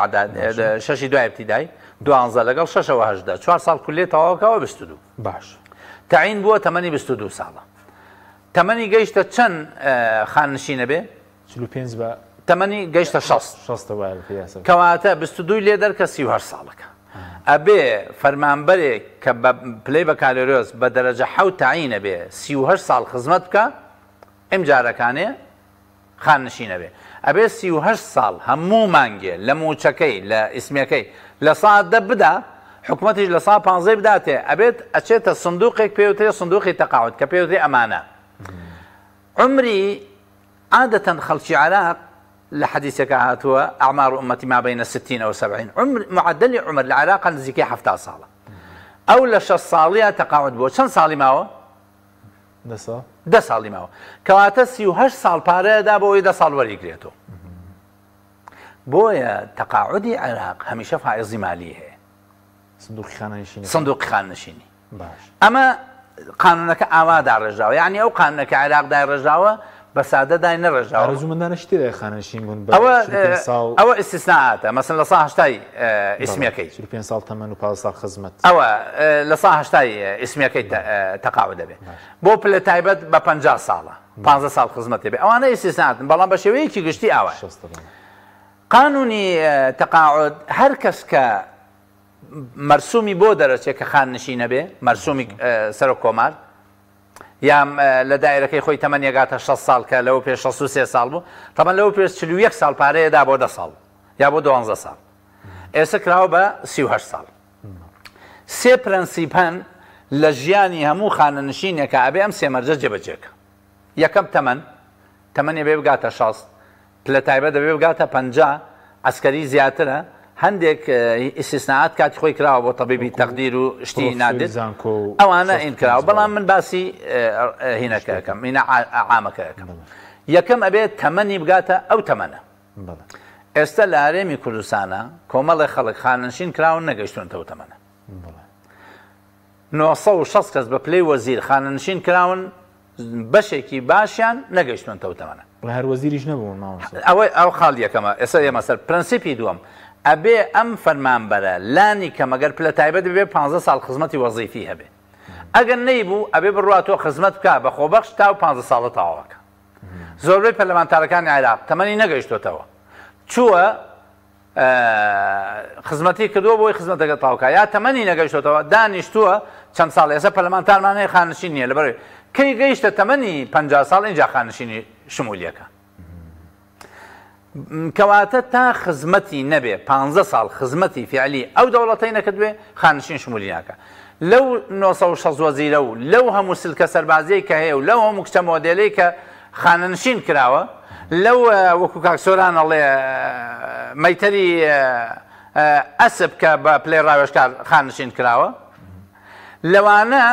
شەشی دوای ئیبتیدایی دوانزە لەگەڵ شەشەوە هەژدە چوار ساڵ کولیە تەواوکەوە 22 باش تەعین بووە تەمەنی 22 ساڵە تەمەنی گەیشتە چەند خاننشینە بێ 45 بە تەمەنی گەیشتە 60 60 وایە بە پێی یاسا. کەواتە 22 لێ دەرکە 38 ساڵەکە ئەبێ فەرمانبەرێک کە بە پلەی بەکالۆریۆس بە دەرەجە حەوت تەعینە بێ 38 ساڵ خزمەت بکە ئمجارەکانێ خاننشین ئەبێ ئەبێ 38 ساڵ هەموو مانگێ لە مووچەکەی لە ئیسمیەکەی 10% بدا حکومەتیش 15% بداتێ ئەبێت ئەچێتە سندوقێک پێوترێ سندوقی تەقاعد کە پێوترێ ئەمانە عومری عادەتەن خەڵکی عێراق لە حەدیسێکا هاتووە اعمار امتی ما بین ستین و سبعین عمر معدلی عمر لە عێراقا نزیکەی 70 ساڵە ئەو لە 60 ساڵیە تەقاعد بووە چەند ساڵی ماوە؟ دە ساڵ دە ساڵی ماوە کەواتە 38 ساڵ پارەیەدا بۆ ئەوەی دە ساڵ وەریگرێتەوە بۆیە تەقاعدی عێراق هەمیشە فائزی مالی هەیە سندوقی خانەنشینی سندوقی خانەنشینی باش ئەمە قانونەکە ئاوا داڕێژراوە یعنی ئەو قانونە کە عێراق دایڕێژراوە بە سادە دای نەڕێژراوە ئارەزوومەندانەشی تێدایە خانەنشین بوون بە ئەوە 45 ساڵ ئەوە ئیستیسناءاتە مەسەن لە سا هەشتای ئیسمیەکەی 45 ساڵ تەمەن و 15 ساڵ خزمەت ئەوە لە سا هەشتای ئیسمیەکەی تەقاعد دەبێ بۆ پلە تایبەت بە 50 ساڵە 15 ساڵ خزمەت دەبێ ئەوانە ئیستیسناءاتن بەڵام بە شێوەیەکی گشتی ئاوایە شەستە بەڵێ. قانونی تەقاعد هەر کەس کە مەرسومی بۆ دەرەچێ کە خاننشینە بێ، مەرسومی سەرۆک کۆمار، یا لە دایرەکەی خۆی تەمەنی ئەگاتە 60 ساڵ کە لەوە پێش 63 ساڵ بوو، تەبەن لەوە پێش 41 ساڵ پارەیە دا بۆ 10 ساڵ یا بۆ 12 ساڵ، ئێستا کراوە بە 38 ساڵ. سێ پرەنسیپ هەن لە ژیانی هەموو خانەنشینێکا ئەبێ ئەم سێ مەرجە جێبەجێ کە. یەکەم تەمەن، تەمەنی ئەبێ بگاتە 60، پلە تایبەت دەبێ بگاتە 50، عەسکەری زیاترە، هەندێک ئیسیسناعات کاتی خۆی کراوە بۆ تەبیبی تەقدیر و شتی نادر ئەوانە ئین کراوە بەڵام من باسی هینەکە ئەکەم هینە عامەکە ئەکەم یەکەم ئەبێت تەمەنی بگاتە ئەو تەمەنە ئێستا لە هەرێمی کوردستانە کۆمەڵێ خەڵک خانەنشین کراون نەگەیشتونەتە ئەو تەمەنە. 960 کەس بە پلەی وەزیر خانەنشین کراون بەشێکی باشیان نەگەیشتونەتە ئەو تەمەنە. بەڵێ هەر وەزیریش نەبوون مامۆستا. ئەوە ئەو خاڵ یەکەمە ئێستا ئێمە سەر پرەنسیپی دووەم ئەبێ ئەم فەرمانبەرە لانی کەم ئەگەر پلە تایبەت بێ 15 ساڵ خزمەتی وەزیفی هەبێ ئەگەر نەیبوو ئەبێ بڕواتەوە خزمەت بکا بە خۆبەخش تا و 15 ساڵە تەواوەکە. زۆربەی پەرلەمانتارەکانی عێراق تەمەنی نەگەیشتۆتەوە چووە خزمەتی کردووە بۆی خزمەتەکە تاوکە یا تەمەنی نەگەیشتۆتەوە دانیشتووە چەند ساڵ ئێستا پەرلەمانتارمان هەیە خانشین نییە لەبەر کەی گەیشتە تەمەنی 50 ساڵ اینجا خانشینی شمولیەکە کەواتە تا خزمەتی نەبێ پانزە ساڵ خزمەتی فیعلی ئەو دەوڵەتەی نەکردبێ خانشین شمولی ناکا لەو 960 وەزیرە و لەو هەموو سلکە سەربازیەی کە هەیە و لەو هەموو کچە مۆدێلەی کە خانەنشین کراوە لەو وەکو کاک سۆران ئەڵێ مەیتەری ئەسپ کە بە پلەی ڕاوێژکار خانشین کراوە لەوانە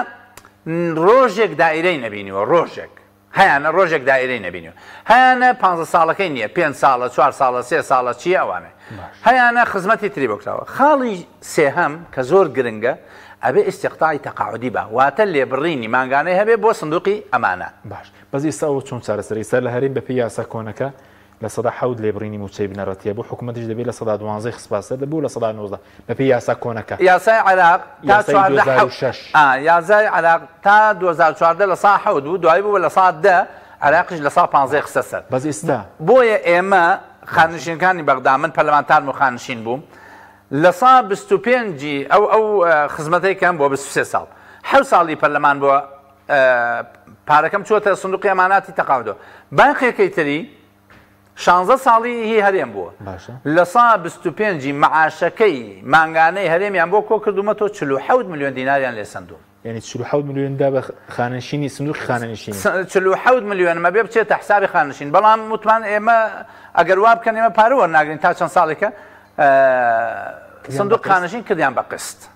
ڕۆژێک دایرەی نەبینیوە ڕۆژێک هەیانە ڕۆژێک دائیرەی نەبینیوە هەیانە پانزە ساڵەکەی نییە پێنج ساڵە چوار ساڵە سێ ساڵە چییە ئەوانە هەیانە خزمەتی تری بۆ کراوە خاڵی سێهەم کە زۆر گرنگە ئەبێ ئیستیقتاعی تەقاعودی با واتە لێبڕینی مانگانەی هەبێ بۆ سندوقی ئەمانات. باش بەس ئیستا ئەوە چۆن چارەسەرە ئیستا لە هەرێم بەپێی یاسا کۆنەکە 7% لێبڕینی مووچەی بنەڕەتیە بۆ حکومەتیش دەبێت 12% ی خستبا سەر دەبوو 19% بەپێی یاسا کۆنەکە. یاسای عێراق تا یاسای 14 2006. ئا یاسای عێراق تا 2014 7% بوو دوایی بوو بە 10% عێراقیش 15% ی خستە سەر. بەس ئیستا. بۆیە ئێمە خانەنشینەکانی بەغدا من پەرلەمانتارم و خانەنشین بووم 25% ی ئەو ئەو خزمەتەی کەم بۆ 23 ساڵ حەوت ساڵی پەرلەمان بووە پارەکەم چووەتە سندوقی ئەماناتی تەقاعودەوە باقیەکەی تری شانزە ساڵی هی هەرێم بووە 25% ی مەعاشەکەی مانگانەی هەرێمیان بۆ کۆ کردوومەتەوە 47 ملیۆن دیناریان لێ سەندووم. یعنی 47 ملیۆن دا بە خانەنشینی سندوقی خانەنشینی. 47 ملیۆنم ئەبێ بچێتە حسابی خانەنشین بەڵام وتمان ئێمە ئەگەر وا بکەن ئێمە پارە وەرناگرین تا چەند ساڵێکە سندوق خانەنشین کردیان بە قست.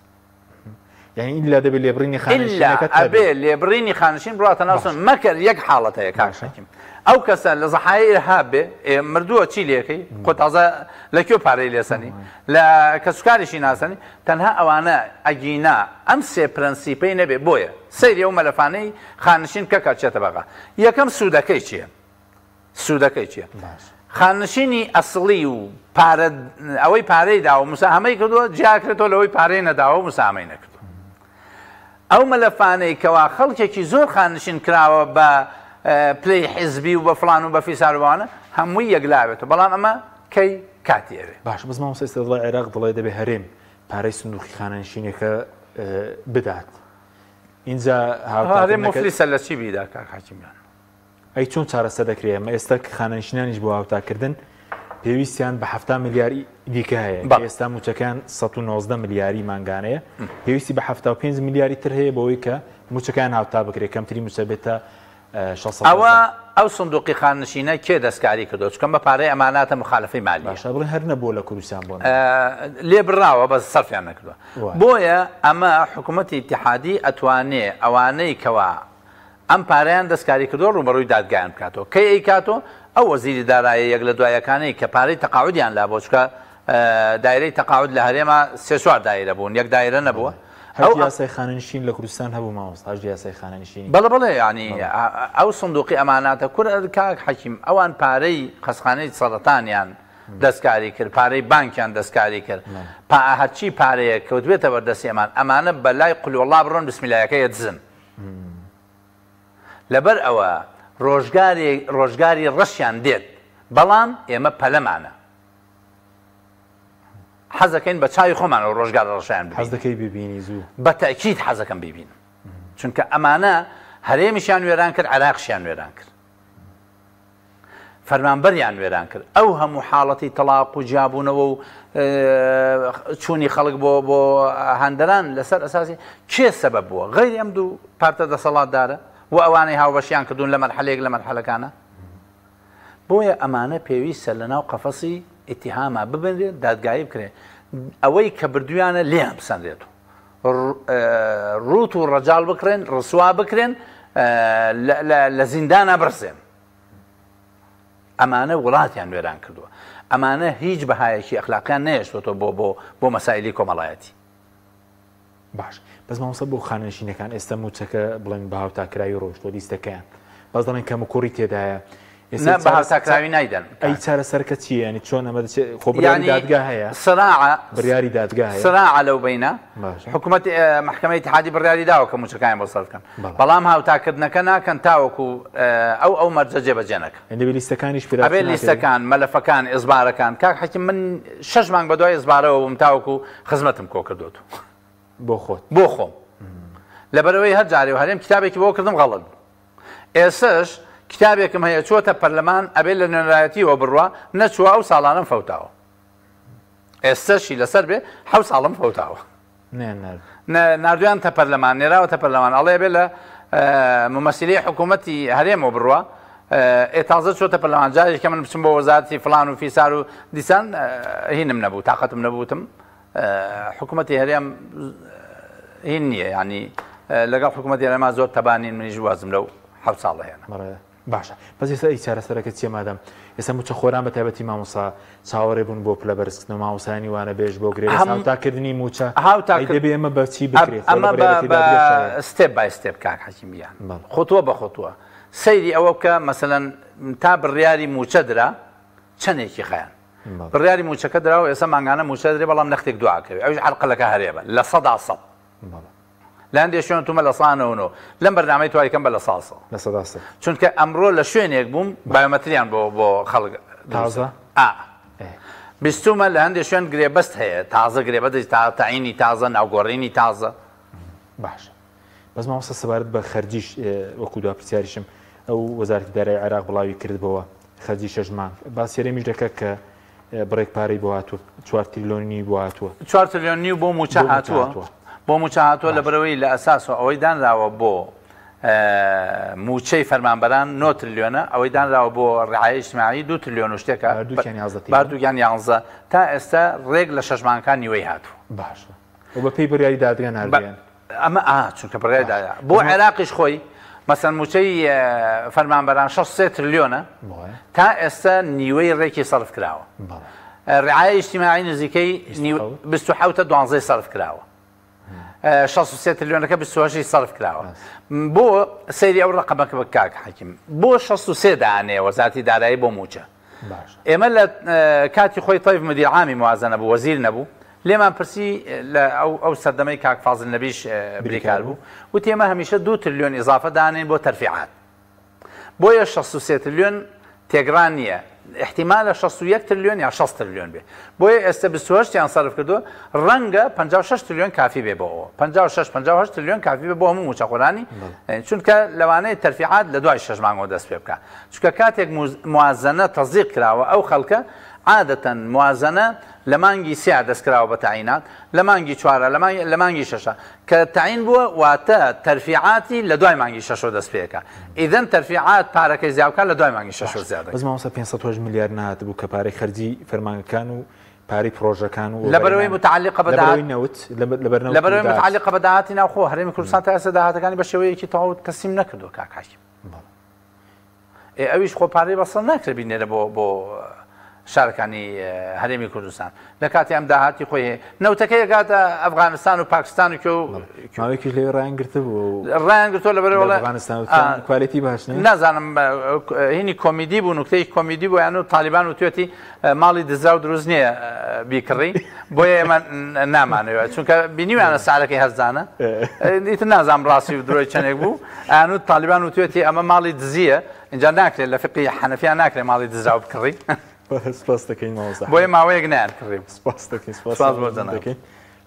یعنی ئیلا دەبێ لێبڕینی خانەنشینەکە ئەبێ لێبڕینی خانشین بڕاتە ناو سن مەکەر یەک حاڵەت هەیە کاک حەکیم ئەو کەسە لە زەحای ئیرهاب بێ مردووە چی لێکەی خۆ تازە لە کوێ پارەی لێسەنی لە کەسوکاریشی ناسەنی تەنها ئەوانە ئەگینا ئەم سێ پرەنسیپەی نەبێ بۆیە سەیری ئەو مەلەفانەی خانشین بکە کە چێتە بەغا یەکەم سوودەکەی چییە سوودەکەی چییە؟ خانەنشینی ئەسڵی و پارە ئەوەی پارەی داوە مساهەمەی کردووە جیاکرێتەوە لەوەی پارەی نەداوە و مساهەمەی نەکردووە. ئەو مەلەفانەی کەوا خەڵکێکی زۆر خانەنشین کراوە بە پلەی حیزبی و بە فڵان و بە فیسار و بەوانە هەمووی یەکلاوێتەوە بەڵام ئەمە کەی کاتی ئەوێ. باشە بەس مامۆستا ئێستا دەڵێ عێراق دەڵێ دەبێ هەرێم پارەی سندوقی خانەنشینەکە بدات ئینجا هەرێم موفلیسە لە چی بیدا کاک حەکیم گیان؟ ئەی چۆن چارەسەر دەکرێ ئەمە؟ ئێستا خانەنشینانیش بۆ هاوتاکردن پێویستیان بە 70 ملیاری دیکە هەیە کە ئێستا مووچەکەیان 119 ملیاری مانگانەیە پێویستی بە 75 ملیاری تر هەیە بۆی کە مووچەکەیان هاوتا بکرێت کەمتری مووچە بێتە 600 ئەوە ئەو سندوقی خانەنشینە کێ دەستکاری کردووە چونکە بە پارەی ئەماناتە مخالفەی مالیە باشە بڵێ هەر نەبووە لە کوردستان بۆ لێ بڕاوە بەس سەرفیان نەکردووە بۆیە ئەمە حکوومەتی ئیتیحادی ئەتوانێ ئەوانەی کەوا ئەم پارەیان دەستکاری کردووە ڕووبەڕووی دادگایان بکاتەوە. کەی ئەیکاتەوە؟ ئەو وەزیری دارایە یەک لە دوا یەکانەی کە پارەی تەقاعودیان لابووە چونکە دایرەی تەقاعود لە هەرێما سێ چوار دایرە بوون یەک دایرە نەبووە. هەشت یاسای خانەنشین لە کوردستان هەبوو مامۆستا هەشت یاسای خانەنشینی. بەڵێ بەڵێ یانی ئەو سندوقی ئەماناتە کورە کاک حەکیم ئەوان پارەی خەستخانەی سەرەتانیان دەستکاری کرد پارەی بانکیان دەستکاری کرد پا هەرچی پارەیەک کەوتبێتە بەردەستی ئەمان ئەمانە بەلای قولوەڵا بڕۆن بسمیلایەکە یەدزن. لەبەر ئەوە ڕۆژگارێ ڕۆژگاری ڕەشیان دێت بەڵام ئێمە پەلەمانە حەزەکەین بە چاوی خۆمان ئەو ڕۆژگارە ڕەشیان ببینین. حەز دەکەی ببینی زوو؟ بە تەئکید حەزەکەم بیبینم چونکە ئەمانە هەرێمیشیان وێران کرد عێراقیشیان وێران کرد. فەرمانبەریان وێران کرد ئەو هەموو حاڵەتی تەڵاق و جیابوونەوە و چوونی خەڵک بۆ بۆ هەندەران لەسەر ئەساسی کێ سەبەب بووە غەیری ئەم دوو پارتە دەسەڵاتدارە و ئەوانەی هاوبەشیان کردوون لە مەرحەلەیەک لە مەرحەلەکانە بۆیە ئەمانە پێویستە لەناو قەفەسی ئیتیهاما ببنرێت دادگایی بکرێت. ئەوەی کە بردویانە لێیان بسەنرێت و ڕووت و ڕەجاڵ بکرێن، ڕسوا بکرێن، لە زیندانا بڕزێن. ئەمانە وڵاتیان وێران کردووە. ئەمانە هیچ بەهایەکی ئەخلاقیان نەهێشتۆتەوە بۆ بۆ بۆ مەسایلی کۆمەڵایەتی. باش بەس مامۆستا بۆ خانەنشینەکان ئێستا مووچەکە بڵێن بە هاوتاکراوی ڕۆیشتووە لیستەکەیان بەس دەڵێن کەموکوڕی تێدایە نا بە هاوتاکراوی نایدەن. ئەی چارەسەرەکە چییە یانی چۆن ئەمە دەچێت خۆ بڕیاری دادگا هەیە صراعە بڕیاری دادگا هەیە صراعە لەو بەینە حکوومەت مەحکەمەی ئیتحادی بڕیاری داوە کە مووچەکانیان بۆ سەرف بکەن بەڵام هاوتاکردنەکە ناکەن تاوەکو ئەو ئەو مەرجە جێبەجێ نەکەن. دەبێ لیستەکانیش ئەبێ لیستەکان مەلەفەکان ئیزبارەکان کاک حەکیم من شەش مانگ بەدوای ئیزبارەوە بووم تاوەکو خزمەتم کۆ کردۆتو. بۆ خۆت؟ بۆ خۆم لەبەرئەوەی هەر جارێ و هەرێم کتابێکی بۆ کردم غەڵەت بوو. ئێسش کتابێکم هەیە چووەتە پەرلەمان ئەبێ لە نوێنەرایەتیەوە بڕوا نەچووە ئەو ساڵانەم فەوتاوە. ئێستەشی لەسەر بێ حەو ساڵم فەوتاوە. ناردویانتە پەرلەمان نێراوەتە پەرلەمان ئەڵێ ئەبێ لە ممەسیلەی حکوومەتی هەرێمەوە بڕوا ئێ تازە چۆتە پەرلەمان جارێکە من بچم بۆ وەزارەتی فلان و فیسار و دیسان هینم نەبوو تاقەتم نەبووتم حکوومەتی هەرێم هین نییە ینی لەگەڵ حکوومەتی هەرێما زۆر تەبانین منیش وازم لەو حەوت ساڵە هێنا. باشە بەس ئێستا ئەی چارەسەرەکە چیە مادەم ئێستا موچە خۆران بە تایبەتی مامۆسا چاوەڕێ بوون بۆ پلە بەرزکردنەوە مامۆسایانی وانەبێژ بۆ گرێبەست هاوتاکردنی موچە ئەی دەبێ ئێمە بە چی بکرێ خۆ لە بڕیارەکەی دادگەش هەیە. step by step کاک حەکیم گیان خوتوە بە خوتوە سەیری ئەوە بکە مەسەلەن تا بڕیاری موچە درا چەنێکی خایان بڕیاری موچەکە دراوە ئێستا مانگانە موچە درێ بەڵام نەختێک دواکەوێ ئەویش عەرقەلەکە هەرێمە 100%. لە هەندێ شوێن تومە 99% لەم بەرنامەی توای کەم بە 100%. 100%. چونکە ئەمڕۆ لە شوێنێک بووم بایۆمەتریان بۆ بۆ خەڵک تازە ئا بیستومە لە هەندێ شوێن گرێبەست هەیە تازە گرێبەست تا تەعینی تازە ناوگۆڕینی تازە. باشە بەس مامۆستا سەبارەت بە خەرجیش وەکو دوا پرسیاریشم ئەو وەزارەتی دارایی عێراق بڵاوی کردبەوە خەرجی شەش مانگ باس هەرێمیش دەکات کە بڕێک پارەی بۆ هاتووە چوار تریلۆن نیو بۆ هاتووە. چوار تریلۆن نیو بۆ مووچە هاتووە بۆ مووچە هاتووە لەبەرئەوەی لە ئەساسەوە ئەوەی دانراوە بۆ مووچەی فەرمانبەران نۆ تریلیۆنە ئەوەی دانراوە بۆ ڕعایە ئیجتماعی دوو تریلیۆن و شتێکە باردووکیان یانزە تا ئێستا ڕێک لە شەش مانگەکان نیوەی هاتووە. باشە و بە پێی بڕیاری دادگا ناردویان. ئەمە ئا چونکە بڕیاری دادگا بۆ عێراقیش خۆی مەسەن مووچەی فەرمانبەران 63 ترلیۆنە تا ئێستا نیوەی ڕێکی سەرف کراوە ڕعایە ئیجتیماعی نزیکەی 27 دوانزەی سەرف کراوە 63 ترلیۆنەکە 28 سەرف کراوە بۆ سەیری ئەو ڕقەمەکە بە کاک حەکیم بۆ 63 دانێ وەزارەتی دارایی بۆ مووچە ئێمە لە کاتی خۆی تەیف مدیر عامی موازنە بوو وەزیر نەبوو لێمان پرسی لە ئەو ئەو سەردەمەی کاک فازل نەبیش بریکار بوو وتی ئێمە هەمیشە دوو ترلیۆن ئیزافە دانێین بۆ تەرفیعات بۆیە 63 ترلیۆن تێگران نییە احتیمالە 61 ترلیۆن یا 60 ترلیۆن بێ بۆیە ئێستا 28 یان سەرف کردووە ڕەنگە 56 ترلیۆن کافی بێ بۆ ئەوە 56 58 ترلیۆن کافی بێ بۆ هەموو مووچەخۆرانی چونکە لەوانەیە تەرفیعات لە دوای شەش مانگەوە دەست پێ بکا چونکە کاتێک موازەنە تەزیق کراوە ئەو خەڵکە عادەتەن موازەنە لە مانگی سێا دەست کراوە بە تەعینات لە مانگی چوارا لە مانگی شەشا کە تەعین بووە واتە تەرفیعاتی لە دوای مانگی شەشەوە دەست پێکا ئیذن تەرفیعات پارەکەی زیاد بکات لە دوای مانگی شەشەوە زیاد دەکات. بەس مامۆستا 508 ملیار نەهاتبوو کە پارەی خەرجی فەرمانگەکان و پارەی پڕۆژەکان و لەبەرئەوەی متعلقە بە داهات لەبەرئەوەی نەوت لەبەر نەوت لەبەرئەوەی متعلقە بە داهاتی ناوخۆ هەرێمی کوردستان تا ئێستا داهاتەکانی بە شێوەیەکی تەواو تەسلیم نەکردووە کاک حەکیم. ئێ ئەویش خۆ پارەی بەسڕە ناکرێت بینێرە بۆ بۆ شارەکانی هەرێمی کوردستان لە کاتی ئەم داهاتی خۆی هەیە نەوتەکەی ئەگاتە ئەفغانستان و پاکستان و کوێ و ماوەیەکیش لەوێ ڕایان گرتبوو ڕایان گرتووە لەبەرئەوەی ئەفغانستان وتیان quality باش نییە نازانم هینی کۆمیدی بوو نوکتەی کۆمیدی بوو یان و تالیبان وتوێتی ماڵی دزراو دروست نییە بیکڕی بۆیە ئێمە نامانەوێت چونکە بینیویانە سعرەکەی هەرزانە ئیتر نازانم ڕاستی و درۆی چەندێک بوو ئەیانوت تالیبان وتوێتی ئەمە ماڵی دزییە اینجا ناکرێت لە فقی حەنەفیان ناکرێت ماڵی دزراو بکڕی سپاس دەکەین مامۆستا بۆیە ماوەیەک نەیان کڕی سپاس دەکەین سپاس بۆ جەناب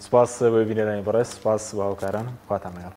سپاس بۆ بینەرانی بەڕێز سپاس بۆ هاوکاران خواتان لەگەڵ.